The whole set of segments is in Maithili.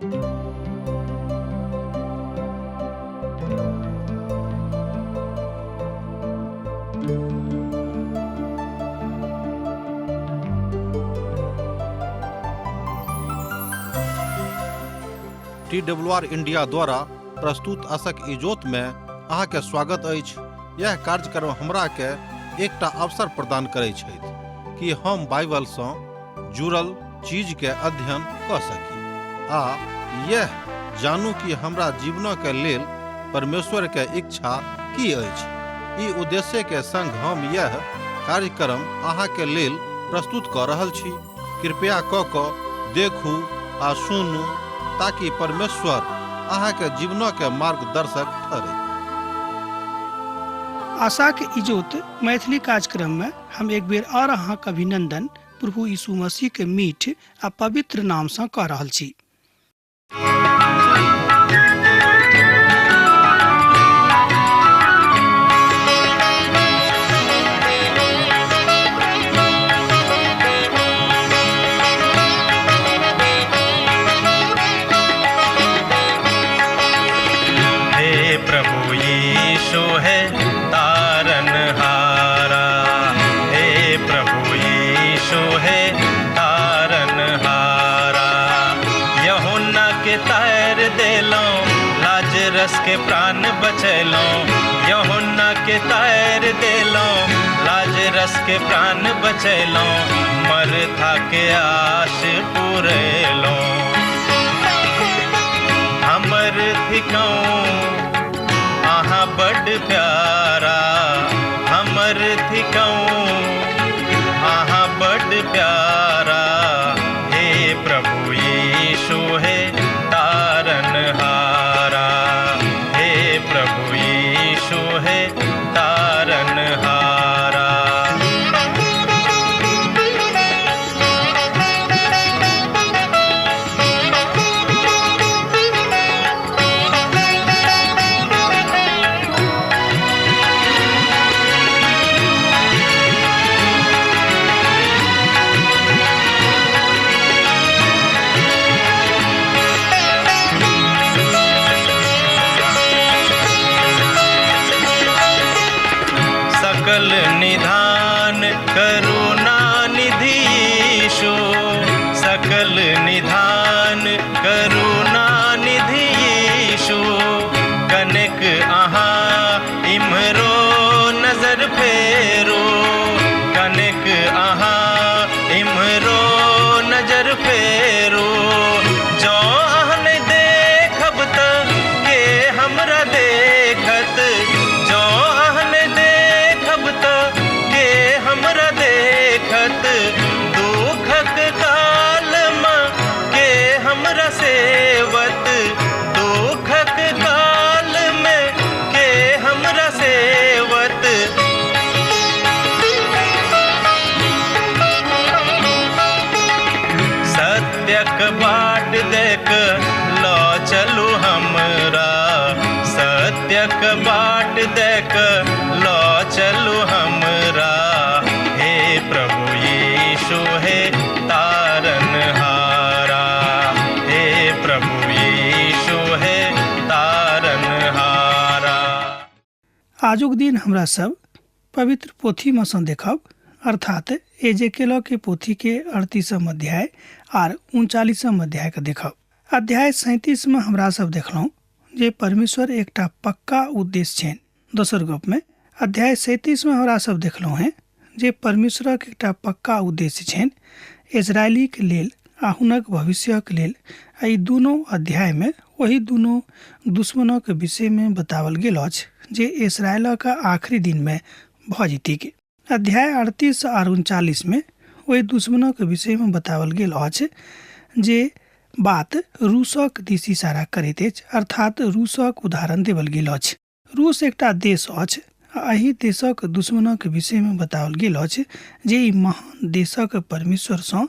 टी डब्ल्यू आर इंडिया द्वारा प्रस्तुत असक इजोत में अहाँके स्वागत अछि। यह कार्यक्रम हमरा के एकटा अवसर प्रदान करै छथि कि हम बाइबल सँ जुड़ल चीज के अध्ययन कऽ सकी आ यह जानू कि हमरा जीवनक के लेल परमेश्वर के इच्छा की अछि। ई उद्देश्य के संग हम यह कार्यक्रम अहाँ के लेल प्रस्तुत कऽ रहल छी। कृपया कऽ कऽ देखू आ सुनू ताकि परमेश्वर अहाँ के जीवनक के मार्गदर्शक ठहरै। आशाक इजोत मैथिली कार्यक्रम में हम एक बेर और अहाँक अभिनंदन प्रभु यीशु मसीह के मीठ आ पवित्र नाम सँ कऽ रहल छी। हे प्रभु यीशु है तारन हारा, हे प्रभु यीशु है तारन हारा। यूहन्ना के तार देलो, लाजरस के प्राण बचैलो। यूहन्ना के तार देलो, लाजरस के प्राण बचैलो। मरथा के आश पुरेलो। हमर थिकौं अहाँ बड प्यारा, हमर थिकौं अहाँ बड प्यारा। हे प्रभु यीशु हे तारन हारा, हे प्रभु यीशु हे तारन हारा। सकल निधान करुणा निधि यीशु, सकल निधान करुणा निधि यीशु। कनेक अहाँ इम्हरो नजर फेरो, कनेक अहाँ इम्हरो नजर फेरो। जँ अहाँ नहि देखब तऽ के हमरा देखत, जँ अहाँ नहि देखब तऽ के हमरा देखत। दुखक कालमे के हमरा सेवत, दुखक कालमे के हमरा सेवत। सत्यक बाट देख लऽ चलू हमरा, सत्यक बाट देख लऽ चलू हमरा। हे प्रभु यीशु हे तारन हारा, हे प्रभु यीशु हे तारन हारा। आजुक दिन हमरा सब पवित्र पोथी में सँ देखब, अर्थात एजेकेल के पोथी के 38 अध्याय आर 39 अध्याय के देखब। अध्याय 37 में हमरा सब देखलहुँ जे परमेश्वर एकटा पक्का उद्देश्य छनि। दोसर गप में अध्याय 37 में हमरा सब देखलहुँ हेँ जे परमेश्वरक एकटा पक्का उद्देश्य छनि इजरायलीके लेल आ हुनक भविष्यक लेल। आ ई दुनू अध्याय में ओहि दुनू दुश्मनक विषय में बताओल गेल अछि जे इसराइलक आखिरी दिन में भऽ जेतीक। अध्याय 38 आर 39 में ओहि दुश्मनक विषय में बताओल गेल अछि जे बात रूसक दिस इशारा करैत अछि, अर्थात रूसक उदाहरण देवल गेल अछि। रूस एकटा देश अछि आ एहि देशक दुश्मनक विषय में बताओल गेल अछि जे ई महान देशक परमेश्वर सँ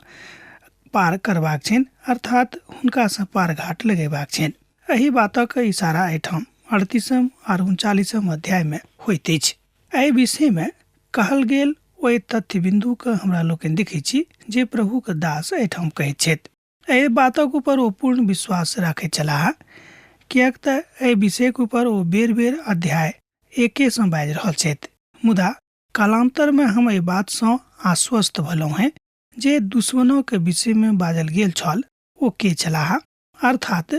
पार करबाक छनि, अर्थात हुनका सँ पार घाट लगेबाक छनि। एहि बातक इशारा एहिठाम 38 आर 39 अध्याय में होइत अछि। एहि विषय में कहल गेल ओहि तथ्य बिंदु के हमरा लोकनि देखै छी जे प्रभुक दास एहिठाम कहैत छथि। एहि बातक ऊपर ओ पूर्ण विश्वास राखैत छलाह, किएक तऽ एहि विषयक ऊपर ओ बेर बेर अध्याय एकेसँ बाजि रहल छथि। मुदा कालान्तरमे हम एहि बातसँ आश्वस्त भेलहुँ हेँ जे दुश्मनोके विषयमे बाजल गेल छल ओ के छलाह। अर्थात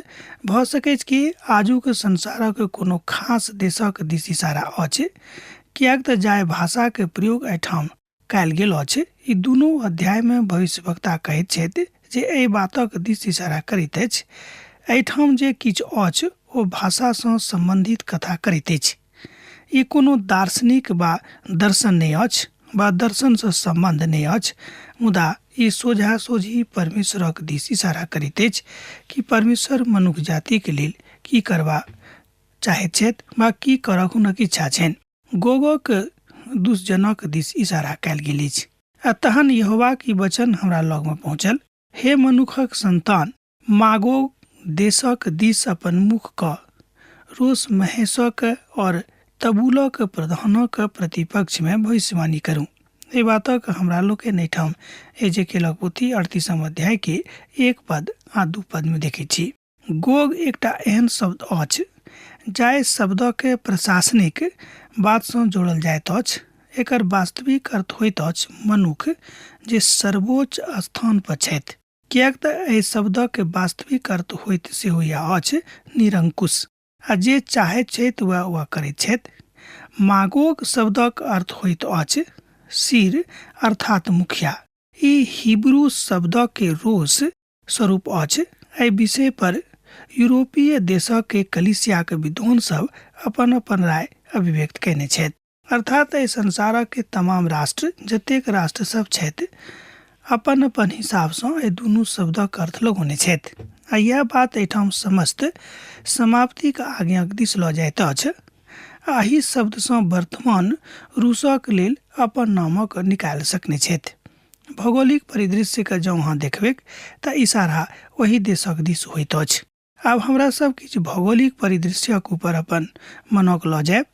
भऽ सकैछ कि आजुक संसारक कोनो खास देशक दिस इशारा अछि, किएक तऽ जाहि भाषाक प्रयोग एहिठाम कयल गेल अछि, ई दुनू अध्यायमे भविष्यवक्ता कहैत छथि जे एहि बातक दिस इशारा करैत अछि। एहिठाम जे किछु अछि ओ भाषासँ सम्बन्धित कथा करैत अछि। ई कोनो दार्शनिक वा दर्शन नहि अछि वा दर्शनसँ सम्बन्ध नहि अछि, मुदा ई सोझा सोझी परमेश्वरक दिस इशारा करैत अछि कि परमेश्वर मनुख जातिक लेल की करबा चाहैत छथि वा की करक हुनक इच्छा छनि। गोगक दुष्जनक दिस इशारा कयल गेल अछि। आ तहन यहोवाक ई वचन हमरा लगमे पहुँचल, हे मनुखक सन्तान, मागोग देशक दिस अपन मुख कऽ रोस महेशक और तबूलक प्रधानक प्रतिपक्षमे भविष्यवाणी करू। एहि बातक हमरा लोकनि एहिठाम एजेकेलक पोथी 38 अध्याय के 1 पद आ 2 पदमे देखैत छी। गोग एकटा एहन शब्द अछि जाहि शब्दके प्रशासनिक बातसँ जोड़ल जाइत अछि। एकर वास्तविक अर्थ होइत अछि मनुख जे सर्वोच्च स्थान पर छथि, किएक तऽ एहि शब्दक वास्तविक अर्थ होइत सेहो इएह अछि निरंकुश, आ जे चाहैत छथि वएह वएह करैत छथि। मागोग शब्दक अर्थ होइत अछि सिर अर्थात मुखिया। ई हिब्रू शब्दके रोष स्वरूप अछि। एहि विषय पर यूरोपीय देशक कलीसियाक विद्वान सब अपन अपन राय अभिव्यक्त कयने छथि। अर्थात एहि संसारक तमाम राष्ट्र, जतेक राष्ट्र सब छथि, अपन अपन हिसाबसँ एहि दुनू शब्दक अर्थ लगौने छथि। आ इएह बात एहिठाम समस्त समाप्तिक आज्ञाक दिस लऽ जाइत अछि। आ एहि शब्दसँ वर्तमान रूसक लेल अपन नामक निकालि सकने छथि। भौगोलिक परिदृश्यके जँ अहाँ देखबैक तऽ इशारा ओहि देशक दिस होइत अछि। आब हमरा सब किछु भौगोलिक परिदृश्यक ऊपर अपन मनक लऽ जायब।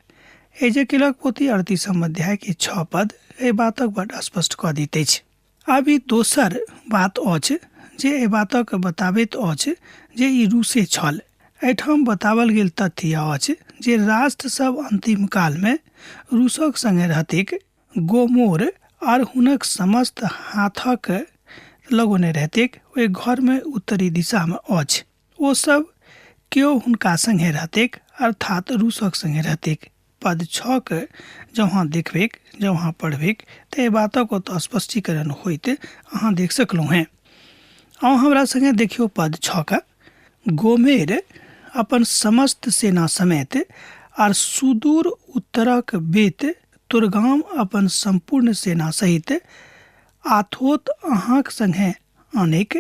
एजेकेलक पोथी 38 अध्याय के 6 पद एहि बातक बड स्पष्ट कऽ दैत अछि। आब ई दोसर बात अछि जे एहि बातक बताबैत अछि जे ई रूसे छल। एहिठाम बताओल गेल तथ्य यह अछि जे राष्ट्र सब अंतिम काल में रूसक संगे रहतिक गोमोर आर हुनक समस्त हाथक लगौने रहतिक ओहि घरमे उत्तरी दिशामे अछि। ओ सब केओ हुनका संगे रहतिक, अर्थात रूसक संगे रहतिक। पद 6 के जँ अहाँ देखबैक, जँ अहाँ पढ़बैक, तऽ एहि बातक ओतऽ स्पष्टीकरण होइत अहाँ देख सकलहुँ हेँ। अहाँ हमरा संगे देखियौ पद 6 के। गोमेर अपन समस्त सेना समेत आर सुदूर उत्तरक बेत तुर्गाम अपन सम्पूर्ण सेना सहित आथोत अहाँक संगे अनेक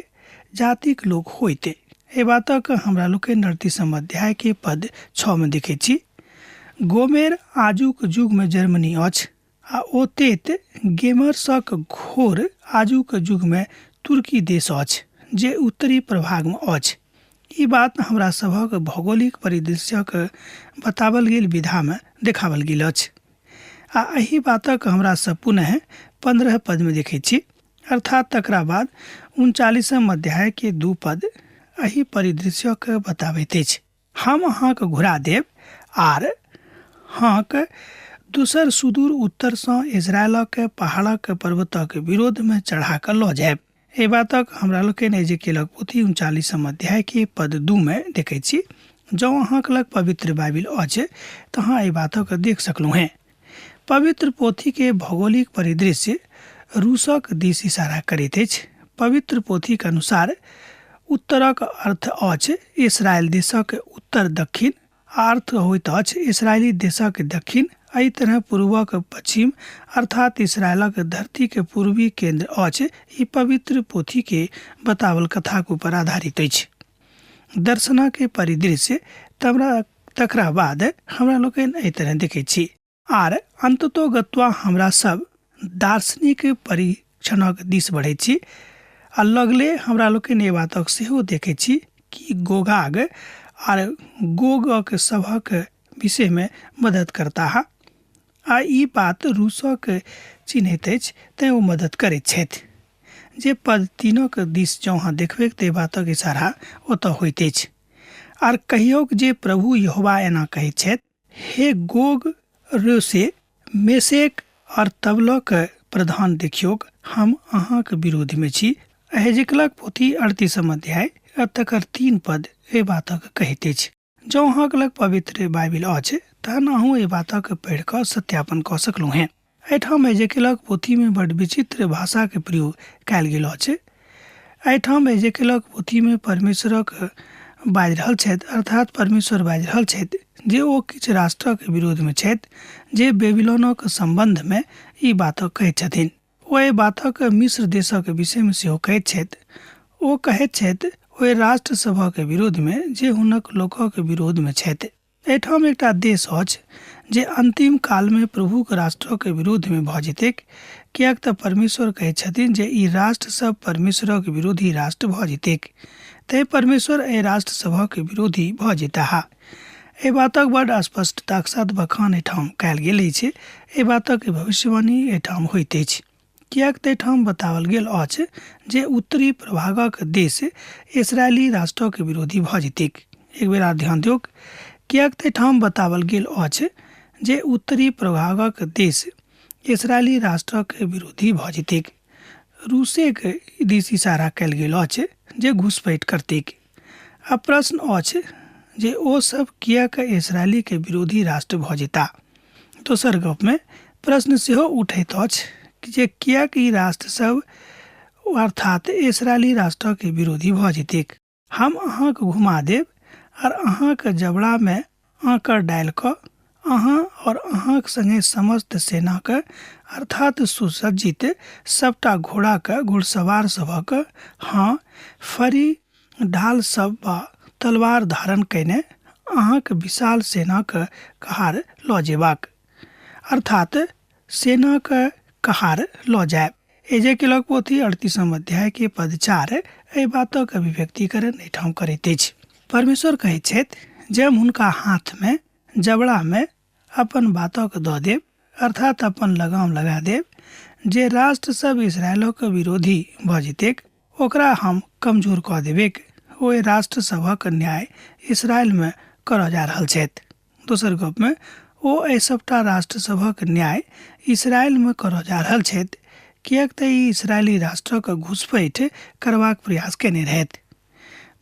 जातिक लोक होइत। एहि बातक हमरा लोकनि 38 अध्याय के पद 6 मे देखैत छी। गोमेर आजुक युग मे जर्मनी अछि आ ओतेत गेमर्सक घोर आजुक युग मे तुर्की देश अछि जे उत्तरी प्रभाग मे अछि। ई बात हमरा सभक भौगोलिक परिदृश्यक बतावल गेल विधा मे देखावल गेल अछि। आ एहि बातक हमरा सब पुनः 15 पद मे देखैत छी, अर्थात तकरा बाद 39 अध्याय के 2 पद एहि परिदृश्यक बताबैत अछि। हम अहाँक घुरा देब आर हाँक दोसर सुदूर उत्तरसँ इजरायलक पहाड़क पर्वतक विरोधमे चढ़ा कऽ लऽ जायब। एहि बातक हमरा लोकनि एजेकेलक पोथी 39 अध्याय के पद 2 मे देखैत छी। जँ अहाँक लग पवित्र बाइबिल अछि तऽ अहाँ एहि बातक देख सकलहुँ हेँ। पवित्र पोथी के भौगोलिक परिदृश्य रूसक दिस इशारा करैत अछि। पवित्र पोथीक अनुसार उत्तरक अर्थ अछि इसराइल देशक उत्तर दक्षिण, अर्थ होइत अछि इसराइली देशक दक्षिण। एहि तरह पूर्वक पश्चिम अर्थात इसराइलक धरती के पूर्वी केंद्र अछि। ई पवित्र पोथी के बतावल कथाक ऊपर आधारित अछि। दर्शना के परिदृश्य तकरा बाद हमरा लोकनि एहि तरह देखैत छी। आर अंततो गत्वा हमरा सब दार्शनिक परीक्षणक दिस बढ़ैत छी आ लगले हमरा लोकनि एहि बातक सेहो देखैत छी कि गोगाग आर गोगक सभक विषयमे मदद करताह आ ई बात रूसक चिन्हैत अछि तेँ ओ मदद करैत छथि। जे पद 3 दिस जँ अहाँ देखबैक तऽ बातक इशारा ओतऽ होइत अछि। आर कहियौक जे प्रभु यहोवा एना कहैत छथि, हे गोग रोसे, मेशेक और तबलक प्रधान, देखियौक हम अहाँक विरोधमे छी। यहेजकेलक पोथी 38 अध्याय आ तकर 3 पद एहि बातक कहैत अछि। जँ अहाँक लग पवित्र बाइबिल अछि तहन अहूँ एहि बातक पढ़ि कऽ सत्यापन कऽ सकलहुँ हेँ। एहिठाम यहेजकेलक पोथीमे बड्ड विचित्र भाषाके प्रयोग कयल गेल अछि। एहिठाम यहेजकेलक पोथीमे परमेश्वरक बाजि रहल छथि, अर्थात परमेश्वर बाजि रहल छथि जे ओ किछु राष्ट्रक विरोधमे छथि जे बेबीलोनक सम्बन्धमे ई बातक कहैत छथिन। ओ एहि बातक मिस्र देशक विषयमे सेहो कहैत छथि। ओ कहैत छथि ओहि राष्ट्र सभक विरोधमे जे हुनक लोकक विरोधमे छथि। एहिठाम एकटा देश अछि जे अन्तिम कालमे प्रभुक राष्ट्रक विरोधमे भऽ जेतैक, किएक तऽ परमेश्वर कहैत छथिन जे ई राष्ट्र सब परमेश्वरक विरोधी राष्ट्र भऽ जेतैक। तैँ परमेश्वर एहि राष्ट्र सभक विरोधी भऽ जेताह। एहि बातक बड स्पष्टताक साथ बखान एहिठाम कयल गेल अछि। एहि बातक भविष्यवाणी एहिठाम होइत अछि, किएक तऽ एहिठाम बताओल गेल अछि जे उत्तरी प्रभागक देश इसराइली राष्ट्रक विरोधी भऽ जेतैक। एक बेर आर ध्यान दियौक, किएक तऽ एहिठाम बताओल गेल अछि जे उत्तरी प्रभागक देश इसराइली राष्ट्रक विरोधी भऽ जेतैक। रूसेक दिस इशारा कयल गेल अछि जे घुसपैठ करतैक। आ प्रश्न अछि जे ओ सब किएक इसराइलीके विरोधी राष्ट्र भऽ जेता। दोसर गपमे प्रश्न सेहो उठैत अछि जे किएक ई राष्ट्र सब अर्थात इसराइली राष्ट्रके विरोधी भऽ जेतैक। हम अहाँके घुमा देब आर अहाँके जबड़ामे आँकर डालि कऽ अहाँ और अहाँक संगे समस्त सेनाके अर्थात सुसज्जित सबटा घोड़ाके, घुड़सवार सभक, हाँ फरी ढाल सब वा तलवार धारण कयने अहाँक विशाल सेनाके कहार लऽ जेबाक, अर्थात सेनाके कहार लऽ जायब। एजेकेलक पोथी 38 अध्याय के पद 4 एहि बातक अभिव्यक्तिकरण एहिठाम करैत अछि। परमेश्वर कहैत छथि जे हम हुनका हाथमे जबड़ामे अपन बातक दऽ देब, अर्थात अपन लगाम लगा देब। जे राष्ट्र सब इसराइलक विरोधी भऽ जेतैक ओकरा हम कमजोर कऽ देबैक। ओहि राष्ट्र सभक न्याय इसराइलमे करऽ जा रहल छथि। दोसर गपमे ओ एहि सभटा राष्ट्र सभक न्याय इसराइलमे करऽ जा रहल छथि, किएक तऽ ई इसराइली राष्ट्रक घुसपैठ करबाक प्रयास केने रहथि।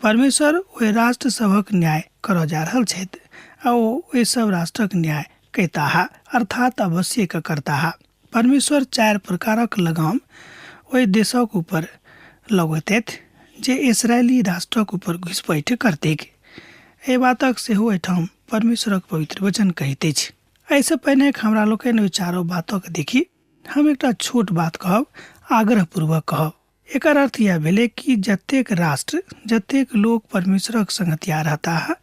परमेश्वर ओहि राष्ट्र सभक न्याय करऽ जा रहल छथि आ ओ ओहि सब राष्ट्रक न्याय कयताह, अर्थात अवश्य कऽ करताह। परमेश्वर 4 प्रकारक लगाम ओहि देशक ऊपर लगौतथि जे इसराइली राष्ट्रक ऊपर घुसपैठ करतैक। एहि बातक सेहो एहिठाम परमेश्वरक पवित्र वचन कहैत अछि। एहिसँ पहिने हमरा लोकनि ओहि चारो बातक देखी, हम एकटा छोट बात कहब, आग्रहपूर्वक कहब। एकर अर्थ यह भेलै कि जतेक राष्ट्र, जतेक लोक परमेश्वरक संगतिया रहताह,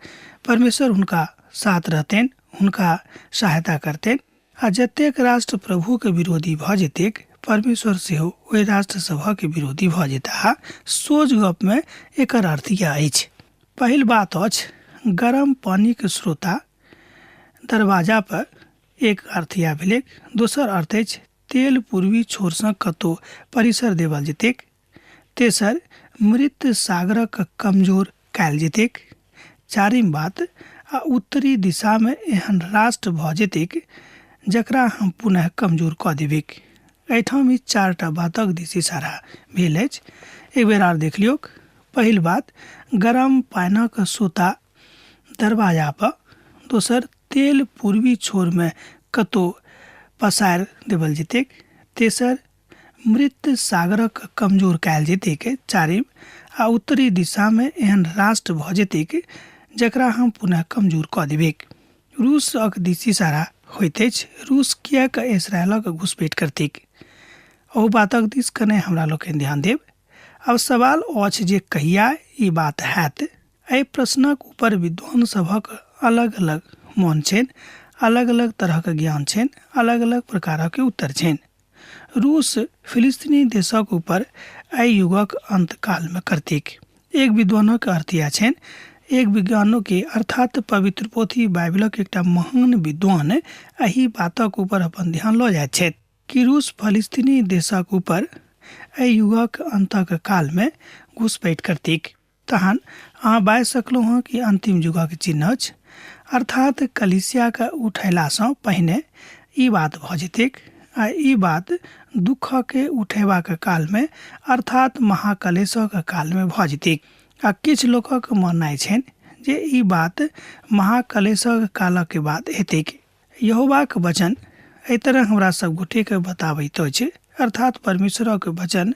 परमेश्वर हुनका साथ रहतनि, हुनका सहायता करतनि, आ जतेक राष्ट्र प्रभुके विरोधी भऽ जेतैक, परमेश्वर सेहो ओहि राष्ट्र सभक विरोधी भऽ जेताह। सोझ गपमे एकर अर्थ यह अछि। पहिल बात अछि गरम पानिक स्रोता दरवाजा पर, एक अर्थ यह भेलैक। दोसर अर्थ अछि तेल पूर्वी छोरसँ कतौ परिसर देवल जेतैक। तेसर, मृत सागरक कमजोर कयल जेतैक। चारिम बात, आ उत्तरी दिशामे एहन राष्ट्र भऽ जेतैक जकरा हम पुनः कमजोर कऽ देबैक। एहिठाम ई 4टा बातक दिस इशारा भेल अछि। एक बेर आर देख लियौक। पहिल बात, गरम पानिक सोता दरवाजा पर। दोसर, तेल पूर्वी छोरमे कतौ पसारि देवल जेतैक। तेसर, मृत सागरक कमजोर कयल जेतैक। चारिम, आ उत्तरी दिशामे एहन राष्ट्र भऽ जेतैक जकरा हम पुनः कमजोर कऽ देबैक। रूसक दिस इशारा होइत अछि। रूस किएक इसराइलक घुसपैठ करतैक, ओहू बातक दिस कने हमरा लोकनि ध्यान देब। आब सवाल अछि जे कहिया ई बात हैत। एहि प्रश्नक ऊपर विद्वान सभक अलग अलग मन छनि, अलग अलग तरहक ज्ञान छनि, अलग अलग प्रकारक उत्तर छनि। रूस फिलिस्तीनी देशक ऊपर एहि युगक अंतकालमे करतैक। एक विद्वानक अर्थ यह छनि, एक विज्ञानों के अर्थात पवित्र पोथी बाइबिलक एकटा महान विद्वान एहि बातक ऊपर अपन ध्यान लऽ जाइत छथि कि रूस फलिस्तीनी देशक ऊपर एहि युगक अन्तक कालमे घुसपैठ करतिक। तहन अहाँ बाजि सकलहुँ हँ कि अन्तिम युगक चिन्ह अछि, अर्थात कलीसियाके उठयलासँ पहिने ई बात भऽ जेतैक, आ ई बात दुःखके उठेबाक कालमे अर्थात महाकलेशक कालमे भऽ जेतैक। आ किछु लोकक माननाइ छनि जे ई बात महाकलेशक कालक बाद हेतैक। यहोवाक वचन एहि तरह हमरा सब गोटेके बताबैत अछि, अर्थात परमेश्वरक वचन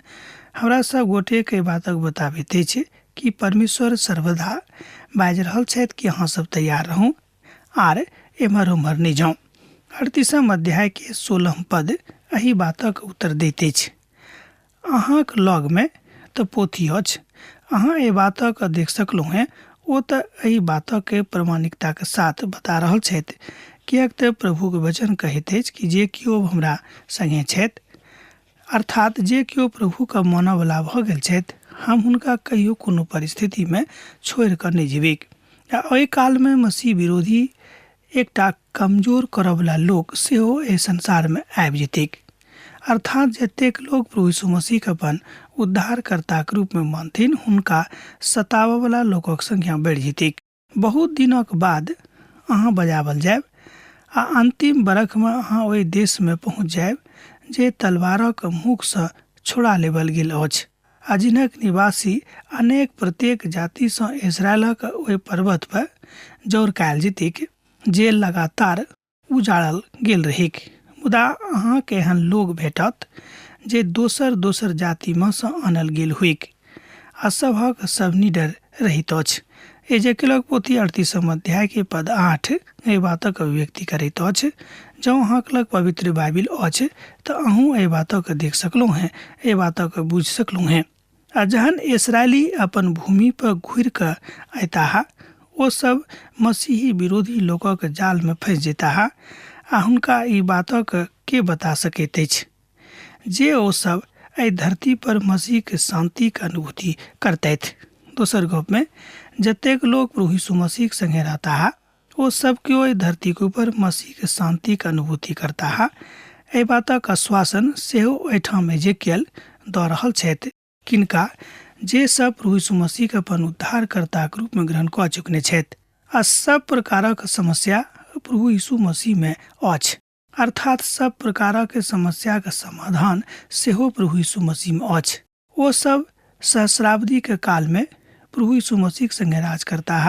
हमरा सब गोटेके एहि बातक बताबैत अछि कि परमेश्वर सर्वदा बाजि रहल छथि कि अहाँ सब तैयार रहू आर एम्हर ओम्हर नहि जाउ। 38 अध्याय के 16 पद एहि बातक उत्तर दैत अछि। अहाँक लगमे तऽ पोथी अछि, अहाँ एहि बातक देख सकलहुँ हेँ। ओ तऽ एहि बातक प्रमाणिकताक साथ बता रहल छथि, किएक तऽ प्रभुक वचन कहैत अछि कि जे केओ हमरा संगे छथि, अर्थात जे केओ प्रभुके मानयवला भऽ गेल छथि, हम हुनका कहियो कोनो परिस्थितिमे छोड़ि कऽ नहि जेबैक। आ ओहि कालमे मसीह विरोधी एकटा कमजोर करऽवला लोक सेहो एहि संसारमे आबि जेतैक। अर्थात जतेक लोक प्रभु यीशु मसीहके अपन उद्धारकर्ताक रूपमे मानथिन, हुनका सताबऽवला लोकक संख्या बढ़ि जेतैक। बहुत दिनक बाद अहाँ बजाओल जायब आ अन्तिम बरखमे अहाँ ओहि देशमे पहुँच जायब जे तलवारक मुखसँ छोड़ा लेबल गेल अछि आ जिनक निवासी अनेक प्रत्येक जातिसँ इस्राएलक ओहि पर्वत पर जौर कयल जेतैक जे लगातार उजाड़ल गेल रहैक। मुदा अहाँके एहन लोक भेटत जे दोसर दोसर जातिमे सँ आनल गेल होइक आ सभक सभ निडर रहैत अछि। एजेकेलक पोथी 38 अध्याय के पद 8 एहि बातक अभिव्यक्ति करैत अछि। जँ अहाँक लग पवित्र बाइबिल अछि तऽ अहूँ एहि बातक देख सकलहुँ हेँ, एहि बातक बुझि सकलहुँ हेँ। आ जहन इसराइली अपन भूमि पर घुरि कऽ अयताह, ओ सब मसीही विरोधी लोकक जालमे फँसि जेताह आ हुनका ई बातक के बता सकैत अछि जे ओ सब एहि धरती पर मसीहके शान्तिक अनुभूति करतथि। दोसर गपमे, जतेक लोक प्रभु यीशु मसीहक संगे रहताह, ओ सब केओ एहि धरतीक ऊपर मसीहके शान्तिक अनुभूति करताह। एहि बातक आश्वासन सेहो एहिठाम एजेकियल दऽ रहल छथि, किनका जे सब प्रभु यीशु मसीहके अपन उद्धारकर्ताक रूपमे ग्रहण कऽ चुकने छथि आ सब प्रकारक समस्या प्रभु यीशु मसीहमे अछि, अर्थात सब प्रकारक समस्याक समाधान सेहो प्रभु यीशु मसीहमे अछि। ओ सब सहस्राब्दीके कालमे प्रभु यीशु मसीहक संगे राज करताह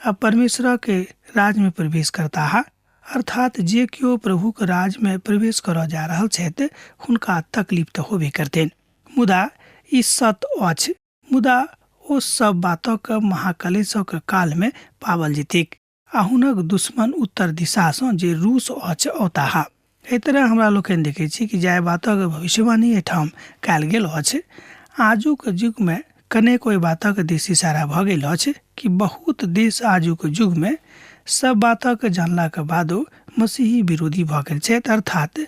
आ परमेश्वरके राजमे प्रवेश करताह, अर्थात जे केओ प्रभुके राजमे प्रवेश करऽ जा रहल छथि हुनका तकलीफ तऽ होबे करतनि, मुदा ई सत्य अछि। मुदा ओ सब बातक महाकलेशक कालमे पाबल जेतैक आ हुनक दुश्मन उत्तर दिशासँ जे रूस अछि औताह। एहि तरह हमरा लोकनि देखै छी कि जाहि बातक भविष्यवाणी एहिठाम कयल गेल अछि, आजुक युगमे कनेक ओहि बातक दिस इशारा भऽ गेल अछि कि बहुत देश आजुक युगमे सब बातक जानलाक बादो मसीही विरोधी भऽ गेल छथि, अर्थात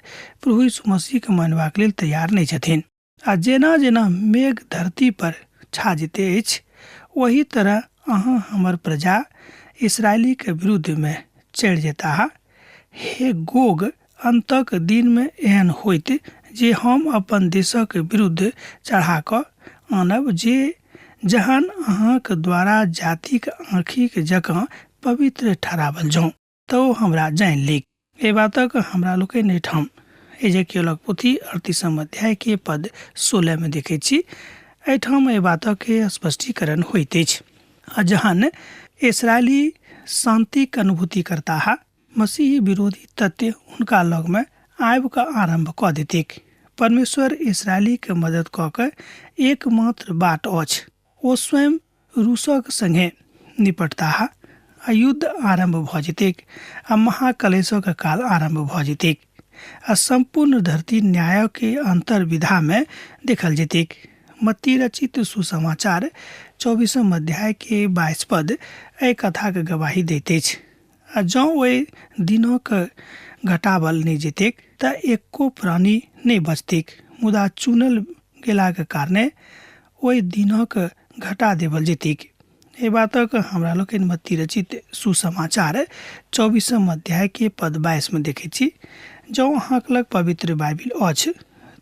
प्रभु यीशु मसीहके मानबाक लेल तैयार नहि छथिन। आ जेना जेना मेघ धरती पर छा जेते अछि, ओही तरह अहाँ हमर प्रजा इसराइलीके विरुद्धमे चढ़ि जेताह। हे गोग, अन्तक दिनमे एहन होइत जे हम अपन देशक विरुद्ध चढ़ा कऽ आनब जे जहन अहाँक द्वारा जातिक आँखिक जकाँ पवित्र ठहरावल जाउँ तऽ ओ हमरा जानि लेक। एहि बातक हमरा लोकनि एहिठाम एजेकियलक पोथी 38 अध्याय के पद 16 मे देखैत छी। एहिठाम एहि बातक स्पष्टीकरण होइत अछि। आ जहन इसराइली शान्तिक अनुभूति करताह, मसीही विरोधी तथ्य हुनका लगमे आबि कऽ आरम्भ कऽ देतैक। परमेश्वर इसराइलीके मदद कऽ कऽ एकमात्र बाट अछि। ओ स्वयं रूसक संगे निपटताह आ युद्ध आरम्भ भऽ जेतैक आ महाकलेशक काल आरम्भ भऽ जेतैक आ सम्पूर्ण धरती न्यायके अन्तर्विधामे देखल जेतैक। मत्ती रचित सुसमाचार 24 अध्यायके 22 पद एहि कथाक गवाही दैत अछि। आ जँ ओहि दिनक घटावल नहि जेतैक तऽ एको प्राणी नहि बचतैक, मुदा चुनल गेलाक कारणे ओहि दिनक घटा देवल जेतैक। एहि बातक हमरा लोकनि मत्ती रचित सुसमाचार 24 अध्याय के पद 22 मे देखैत छी। जँ अहाँक लग पवित्र बाइबिल अछि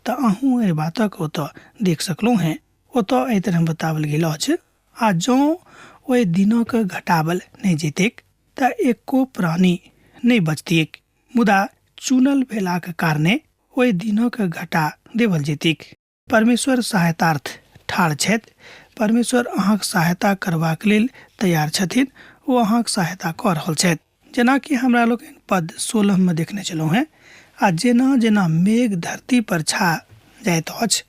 तऽ अहूँ एहि बातक ओतऽ देख सकलहुँ हेँ। ओतऽ एहि तरह बताओल गेल अछि, आ जँ ओहि दिनक घटावल नहि जैतैक तऽ एको प्राणी नहि बचतिऐक, मुदा चुनल भेलाक कारणे ओहि दिनक घटा देवल जैतैक। परमेश्वर सहायतार्थ ठाढ़ छथि। परमेश्वर अहाँक सहायता करबाक लेल तैयार छथिन। ओ अहाँक सहायता कऽ रहल छथि। जेनाकि हमरा लोकनि पद 16 मे देखने छलहुँ हेँ, आ जेना जेना मेघ धरती पर छा जाइत अछि,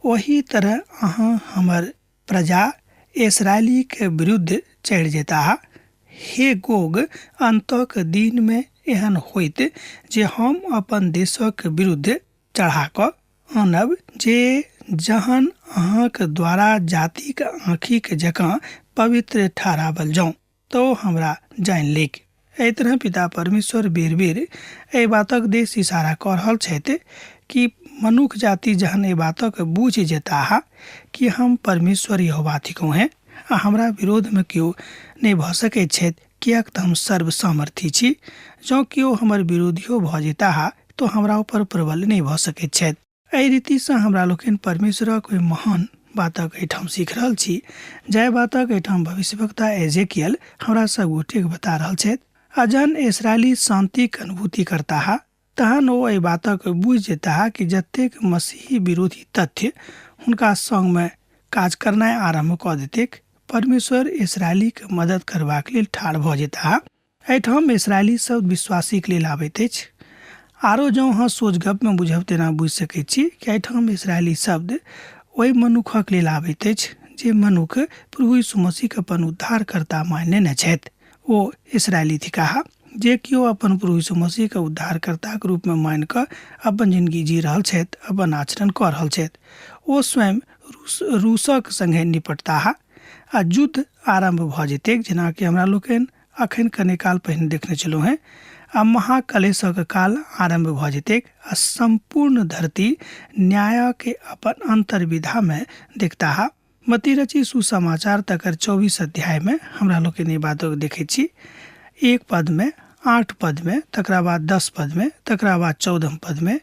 ओही तरह अहाँ हमर प्रजा इस्राएलीक विरुद्ध चढ़ि जयताह। हे गोग, अन्तक दिनमे एहन होयत जे हम अपन देशक विरुद्ध चढ़ा कऽ आनब जे जहन अहाँक द्वारा जातिक आँखिक जकाँ पवित्र ठहरावल जाउँ, तऽ ओ हमरा जानि लेक। एहि तरह पिता परमेश्वर बेर बेर एहि बातक देश इशारा कऽ रहल छथि कि मनुख जाति जहन एहि बातक बूझि जेताह कि हम परमेश्वर यहोवा थिकहुँ हेँ आ हमरा विरोधमे केओ नहि भऽ सकैत छथि, किएक तऽ हम सर्वसामर्थी छी। जँ केओ हमर विरोधियो भऽ जेताह तऽ हमरा ऊपर प्रबल नहि भऽ सकैत छथि। एहि रीतिसँ हमरा लोकनि परमेश्वरक ओहि महान बातक एहिठाम सीख रहल छी, जाहि बातक एहिठाम भविष्यवक्ता एजेकियल हमरा सब गोटेक बता रहल छथि। आ जहन इसराइली शान्तिक अनुभूति करताह, तहन ओ एहि बातक बुझि जेताह कि जतेक मसीही विरोधी तथ्य हुनका संगमे काज करनाइ आरम्भ कऽ देतैक, परमेश्वर इसराइलीक मदद करबाक लेल ठाढ़ भऽ जेताह। एहिठाम इसराइली शब्द विश्वासीक लेल आबैत अछि। आरो जँ अहाँ सोझ गपमे बुझब तेना बुझि सकैत छी कि एहिठाम इसराइली शब्द ओहि मनुखक लेल आबैत अछि जे मनुख प्रभु यीशु मसीहके अपन उद्धारकर्ता मानि लेने छथि। ओ इसराइली थिकाह जे केओ अपन प्रभु यीशु मसीहके उद्धारकर्ताक रूपमे मानि कऽ अपन जिनगी जी रहल छथि, अपन आचरण कऽ रहल छथि। ओ स्वयं रूसक सङ्गे निपटताह आ युद्ध आरम्भ भऽ जेतैक, जेनाकि हमरा लोकनि अखन कने काल पहिने देखने छलहुँ हेँ। आ महाकलेशक काल आरम्भ भऽ जेतैक आ सम्पूर्ण धरती न्यायके अपन अन्तर्विधामे देखताह। मत्ती रचित सुसमाचार तकर 24 अध्यायमे हमरा लोकनि ई बातक देखैत छी। 1 पदमे, 8 पदमे, तकरा बाद 10 पदमे, तकरा बाद 14 पदमे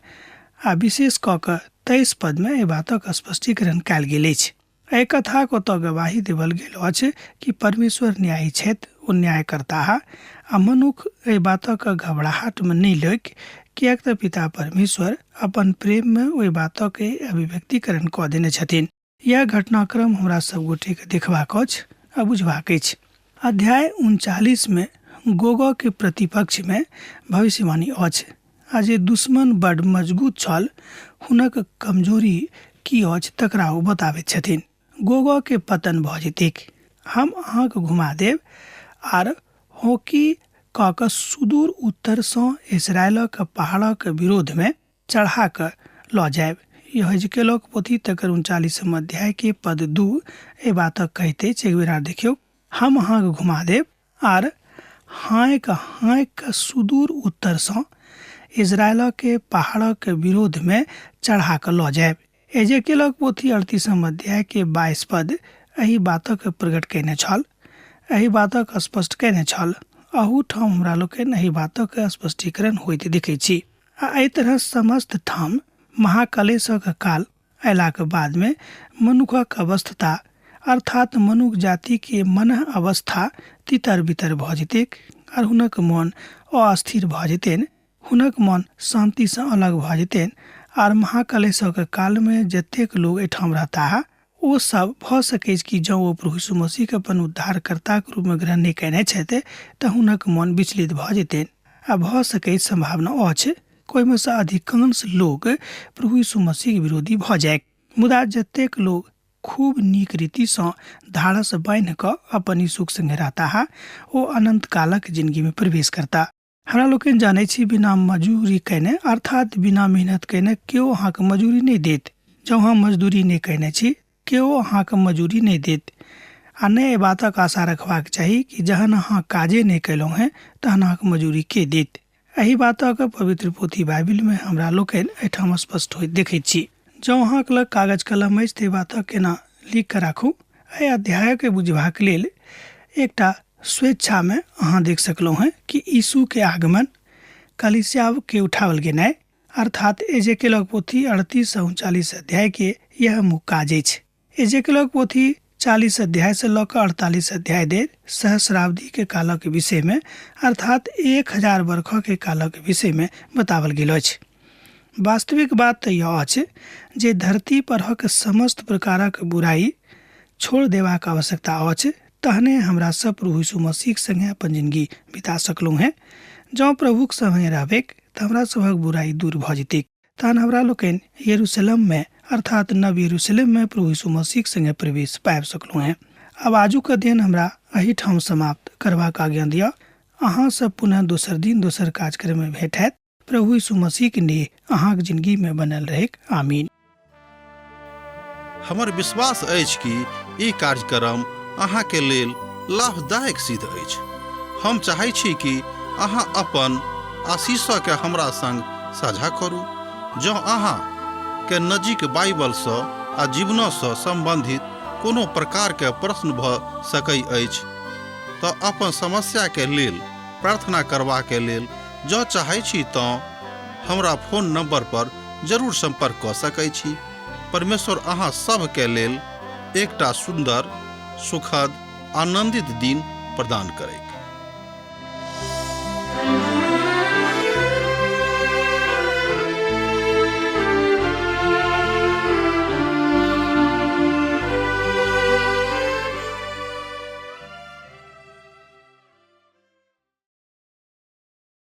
आ विशेष कऽ कऽ 23 पदमे एहि बातक स्पष्टीकरण कयल गेल अछि। एहि कथाक ओतऽ गवाही देवल गेल अछि कि परमेश्वर न्यायी छथि, ओ न्याय करताह आ मनुख एहि बातक घबराहटमे नहि लैक, किएक तऽ पिता परमेश्वर अपन प्रेममे ओहि बातक अभिव्यक्तिकरण कऽ देने छथिन। यैह घटनाक्रम हमरा सब गोटेके देखबाक अछि आ बुझबाक अछि। अध्याय 39 मे गोगके प्रतिपक्षमे भविष्यवाणी अछि आ जे दुश्मन बड मजगूत छल हुनक कमजोरी की अछि तकरा ओ बताबैत छथिन। गोगके पतन भऽ जेतैक। हम अहाँके घुमा देब आर हॉकी कऽ कऽ सुदूर उत्तरसँ इसराइलक पहाड़क विरोधमे चढ़ा कऽ लऽ जायब। यहेजकेलक पोथी तकर 39 अध्याय के पद 2 एहि बातक कहैत अछि। एक बेर आर देखियौ। हम अहाँके घुमा देब आर हाँक हाँक कऽ सुदूर उत्तरसँ इजरायलक पहाड़क विरोधमे चढ़ा कऽ लऽ जायब। एजेकेलक पोथी 38 अध्याय के 22 पद एहि बातक प्रकट कयने छल, एहि बातक स्पष्ट कयने छल। अहू ठाम हमरा लोकनि एहि बातक स्पष्टीकरण होइत देखैत छी। आ एहि तरह समस्त ठाम महाकलेशक काल अयलाक बादमे मनुखक अवस्था अर्थात मनुख जातिके मनः अवस्था तितर बितर भऽ जेतैक आर हुनक मन अस्थिर भऽ जेतनि, हुनक मन शान्तिसँ अलग भऽ जेतनि आर महाकलेशक कालमे जतेक लोक एहिठाम रहताह ओ सब भऽ सकैछ कि जँ ओ प्रभु यीशु मसीहके अपन उद्धारकर्ताक रूपमे ग्रहण नहि कयने छथि तऽ हुनक मन विचलित भऽ जेतनि आ भऽ सकैत सम्भावना अछि ओहिमे सँ अधिकांश लोक प्रभु यीशु मसीहके विरोधी भऽ जाय। मुदा जतेक लोक खूब नीक रीतिसँ धाड़स बान्हि कऽ अपन यीशुक संगे रहताह ओ अनंत कालक जिनगीमे प्रवेश करता। हमरा लोकनि जानै छी बिना मजूरी कयने अर्थात बिना मेहनत कयने केओ अहाँके मजूरी नहि देत। जँ अहाँ मजदूरी नहि कयने छी केओ अहाँके मजूरी नहि देत। आ नहि एहि बातक आशा रखबाक चाही कि जहन अहाँ काजे नहि कयलहुँ हेँ तहन अहाँके मजूरी के देत। एहि बातक पवित्र पोथी बाइबिलमे हमरा लोकनि एहिठाम स्पष्ट होइत देखैत छी। जँ अहाँक लग कागज कलम अछि तऽ एहि बातक केना लिख कऽ राखू। एहि अध्यायके बुझबाक लेल एकटा स्वेच्छामे अहाँ देख सकलहुँ हेँ कि यीशुके आगमन, कलीसियाके उठाओल गेनाइ अर्थात एजेकेलक पोथी 38 सँ 39 अध्याय के यह मुख्य काज अछि। एजेकेलक पोथी 40 अध्याय से लऽ कऽ 48 अध्याय धरि सहस्राब्दी के कालक विषय में अर्थात 1000 बरख के कालक विषय में बतावल गेल अछि। वास्तविक बात तऽ यह अछि जे धरती परहक समस्त प्रकारक बुराइ छोड़ देबाक आवश्यकता अछि, तहने हमरा सब प्रभु यीशु मसीह संगे अपन जिंदगी बिता सकलहुँ हेँ। जँ प्रभुक संगे रहबैक तऽ हमरा सभक बुराइ दूर भऽ जेतैक। तहन हमरा लोकनि यरूशलेम में अर्थात नव यरूशलेम में प्रभु यीशु मसीह संगे प्रवेश पाबि सकलहुँ हेँ। आब आजुक अध्ययन हमरा एहिठाम समाप्त करबाक आज्ञा दिअ। अहाँ सब पुनः दोसर दिन दोसर कार्यक्रम में भेंट हैत। प्रभु यीशु मसीह के नेह अहाँक जिंदगी में बनल रहेक। आमीन। हमर विश्वास अछि कि ई कार्यक्रम अहाँके लेल लाभदायक सिद्ध अछि। हम चाहै छी कि अहाँ अपन आशीषके हमरा संग साझा करू। जँ अहाँ के नजीक बाइबलसँ आ जीवनसँ सम्बन्धित कोनो प्रकारके प्रश्न भऽ सकै अछि तऽ अपन समस्याके लेल प्रार्थना करबाके लेल जँ चाहै छी तँ हमरा फोन नंबर पर जरूर संपर्क कऽ सकै छी। परमेश्वर अहाँ सभके लेल एकटा सुन्दर, सुखद, आनंदित दिन प्रदान करैक।